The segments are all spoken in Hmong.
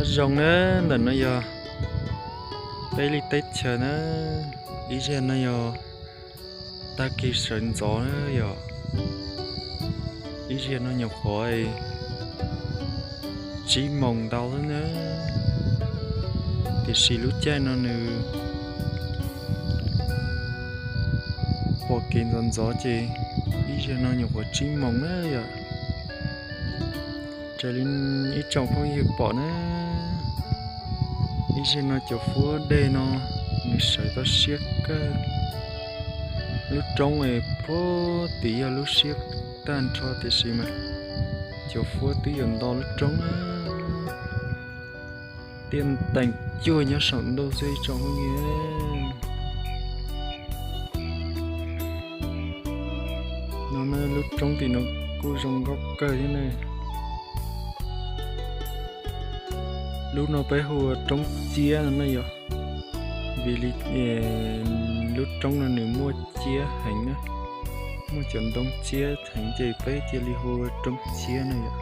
Zoo na, ntawm no yog peb li teb chaws na, ib zaug no yog tag kis sawv ntxov na yom, ib zaug no nyuam qhuav tsib moos ntau lawm na, tiam sis lub caij no nws pom kev ntxov ntxov ces ib zaug no nyuam qhuav tsib moos na yom. Raws li ib tsoom phooj ywg pom na, ib zaug no cov fuab dej no nws sawv tau siab kawg. Lub roob puag tim yog lub siab tag nrho tiam sis mas cov fuab twb yuav nto lub roob na. Tiaj teem cuag nyob saum ntuj xwb ib tsoom phooj ywg. No na lub roob tim no kuj zoo nkauj kawg thiab ne. Lub no peb hu ua roob ciab no na yom, vim li lub roob no nws muaj ciab heev na, muaj cov ntoo ciab heev ces peb cia li hu ua roob ciab na yom.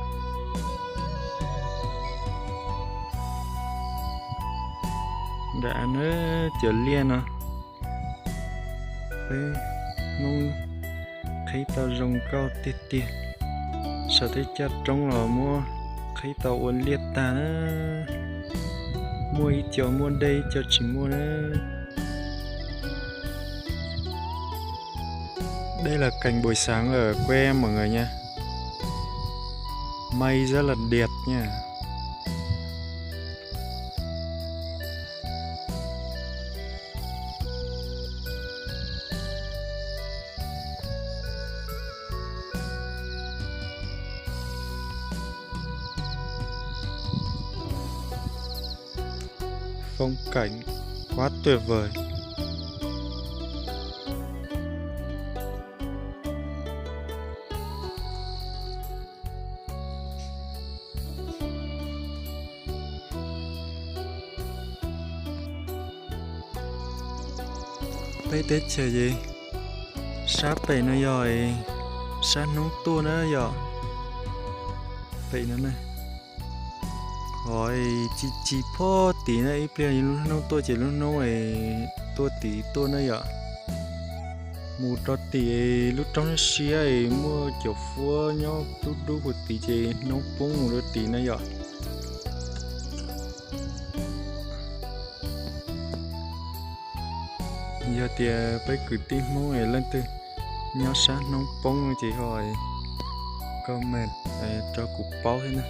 Nram no cov liaj no peb Hmoob qhib tau zoo nkauj tiag tiag. Saum tej caj roob los muab qhib tau ua liaj tag na, muaj ib co muaj dej ib co tsis muaj na. Đây là cảnh buổi sáng ở quê em mọi người nha. Mây rất là đẹp nha. Phong cảnh quá tuyệt vời. Peb teb chaws ces sab pem no yog sab hnub tuaj na yom. Pem no na, qhov ci ci phoj tid na, ib pliag lub hnub tuaj ces lub hnub tuaj tid tuaj na yom. Mus rau tim lub roob siab siab muaj cov fuab nyob dub dub puag tid ces hnub poob mus rau tid na yom. Yog tias peb kwv tij Hmoob es leej twg nyob sab hnub poob no ces ho comment rau kuv paub thiab na.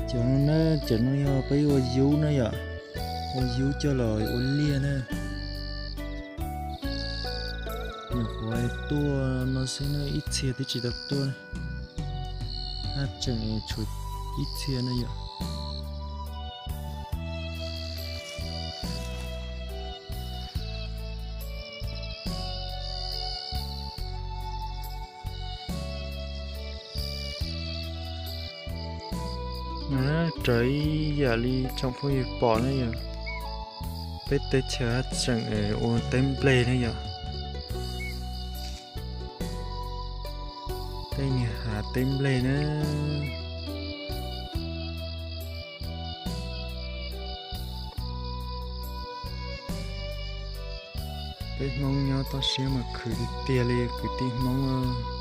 Cov no na, cov no yog peb ua yub na yom, ua yub coj los ua liaj na. Nyuam qhuav tuaj no xwb na, ib txhia twb tsis tau tuaj, haj tseem tshuav ib txhia na yom. Raws ib yam li tsoom phooj ywg pom na yom, peb teb chaws haj tseem ua teb nplej na yom. Tej niag hav teb nplej na. Peb Hmoob nyob toj siab mas khwv tiag tiag li kwv tij Hmoob.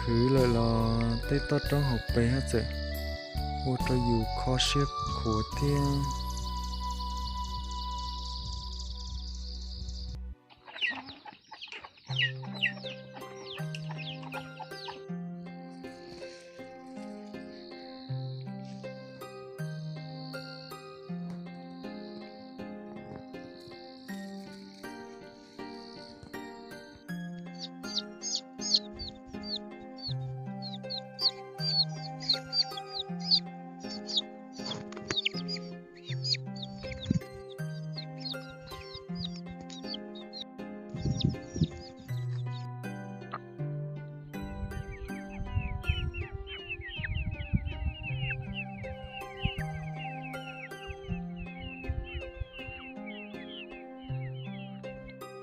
Khwv lawm los tej toj roob hauv pes haj tseem ua rau yus kho siab khuav thiab.